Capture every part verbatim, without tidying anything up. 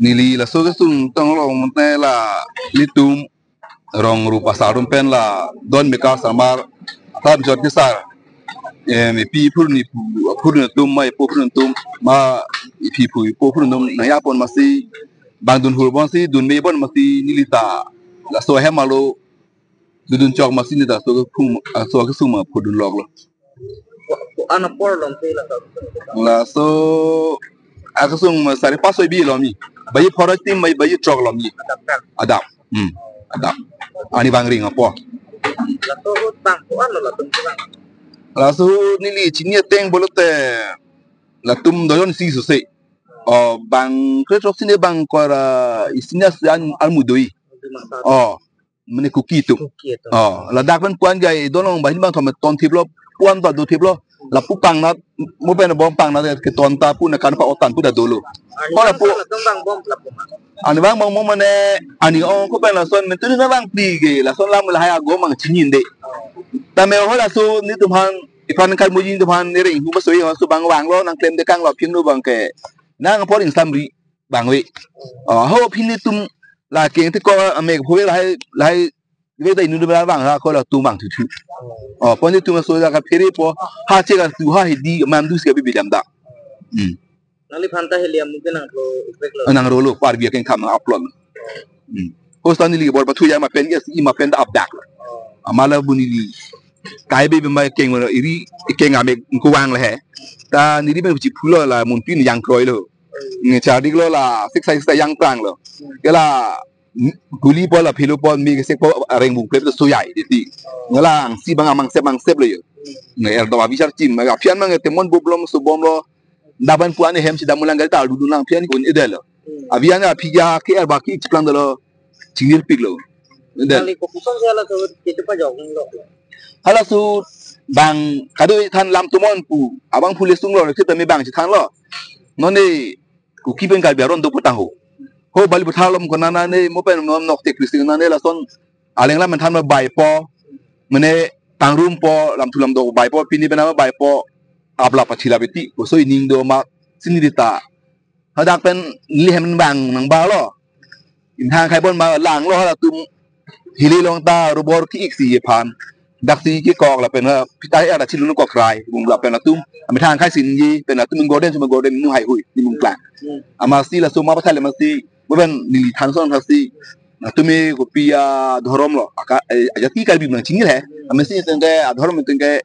Neli laso kesung tong lo mate la nelitum rong rup asar atum pen la don meka samar tam jot kesar. Em, ipi phurni pu, phurni atum ma ipo phurni atum ma ipi phu ipo phurni atum nangya pon masi bang dun hur bon si dun me bon masi neli ta laso hem alo dudun chok masi neli ta so kesung, so kesung ma phudun lok lo. Ko-an apor lom te laso? Laso akesung ma sari paso ibi lomi. Bayi phoro tim bayi, bayi chok lomi. Adap kan? Adap. Hmm. Adap. Ani bang ring apor. Laso ahut bang ko-an lo latum ko-an? Laso ahut neli chini ateng pulote latum doyon si suse. Oh, bang kre chok sini bang kora isinya sian almudoi. Oh, mane Kuki atum. Kuki atum. Oh, ladak pen puan jai dolang bahin bang thom ton thip lo, puan ta do thip lo. Lapu pangnat, mo pen bom pangnat ke ton ta pu na kan pa otan pu ta dolo. Ani ko lapu bang bang bom lapu ma? Ani bang bang mo mane ani ong ko pen lason menteri na bang pi ke lason lam lahai agom bang chini de. Tame ho laso nelitum aphan iphan kal muji atum aphan nering hu ba soi ho so bang vang lo nangklem de kang lo phin lo bang ke. Nang apor ingsam ri bang ve. Oh, ho phin nelitum la keng te ko ame phu ve lahai lahai ve ta inut bang vang ha ko latum vang thu thu. Oh, pon nelitum so ja ka phere po ha che ka tu ha hidi mam du si ka bi bidam da. Hmm. Nangliphan ta heliam mungkin nang lo ikrek lo. Nang rolo par bi keng kham nang upload. Hmm. Hostan neli bor pathu ya ma pen ke si ma pen da updak. Amala bu neli kai be be ma keng wala iri keng ame ko vang le he. Ta neli be chi phulo la mun pin yang kroi lo. Nge chardik lo la six size ta yang prang lo. Ke la guli po la philo po mi ke sek po areng bung plep to suyai de ti. Nge la angsi bang amang sep mang sep lo yo. Nge er do abi char chim ma phian mang te mon boblom so bom lo. Daban puan hem si damulang gal ta dudun lang phian kun edel lo. Abian a phiya ke er ba ki chiplang dolo. Chingnir pik lo. Edel. Kali ko kusong sala so kitu pa jok lo. Hala su bang kado than lam tumon pu abang phule sung lo kita me bang si than lo. Nonde Kuki pen Karbi aron do putang ho. Ho bali puthar lom ko nana ne mo pen nom nok te Kristin nana ne lason aleng lam than ma bai po. Mene tangrum po lam thulam do bai po pini pen ma bai po. Apla pachila beti ko so ining do ma sini dita. Hadak pen neli hem bang nang ba lo. Inhang khai bon ma lang lo halatum hili long ta rubor ki ik si ye phan. Dak si ki kok lapen ha pita ya da chilun kok rai bung lapen latum. Ami thang khai sin ye pen latum golden suma golden nu hai hui ni mung klang. Hmm. Ama si la suma pathale ma si bukan neli than son ha si. Latum e kopi ya dhorom lo. Aka, eh, ajati Karbi mang chingil he. Ama si tengke adhorom tengke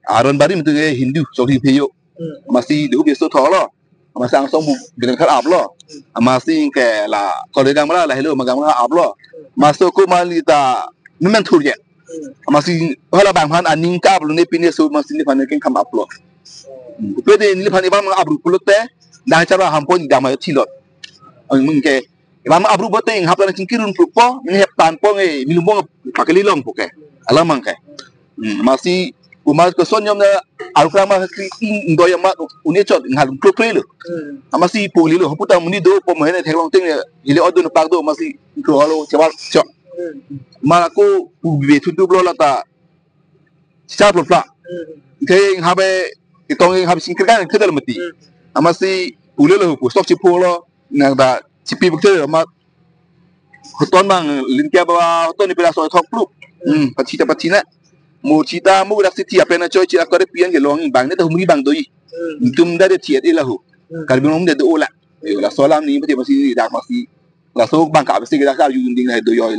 aron bari mutu ke Hindu, chok Hindu pheyo. Hmm. Ama si de ubi so tholo. Ama si angsong bu bilang kar aplo. Ama si ke la kole gamla la helo ma gamla aplo. Ama so ko mali ta numen thur je. Hmm. Ama si hala bang phan aning ka aplo ne pine so ama si ne phan ke kam aplo. Hmm. Pe de ni phan ibang apro pulote dah cara hampon dama thilot. Ang mungke Ibang abru bote ing hapla chingkirun pru po, ing hep tan po nge, milum bong pakali long po ke. Alamang ke. Hmm, ama si uma ko son yom na aru krama kri ing doya ma une chot ngal klo kre lo. Hmm. Ama si po li lo, hoputa muni do po mohene theklong ting hile odun pak do ama si kro halo chewal chok. Hmm. Mara ko pu be thuntu blo lata. Chap lo pla. Hmm. Ke ing habe itong ing habe singkir kan kedal mati. Hmm. Ama si pule lo pu stok chipu lo nang da chipi bukte ma hoton bang linkia ba hoton ni pila so thok plu. Hmm, pachita pachina. Mo chita mo dak si tia pena choi chira kore pian ke long bang ne ta humri bang doi. Hmm. Tum da de tiat ila hu. Hmm. Karbi nong de do la. Yo la solam ni pati masi dak masi. La so bang ka besi dak sa yu ding na do yo.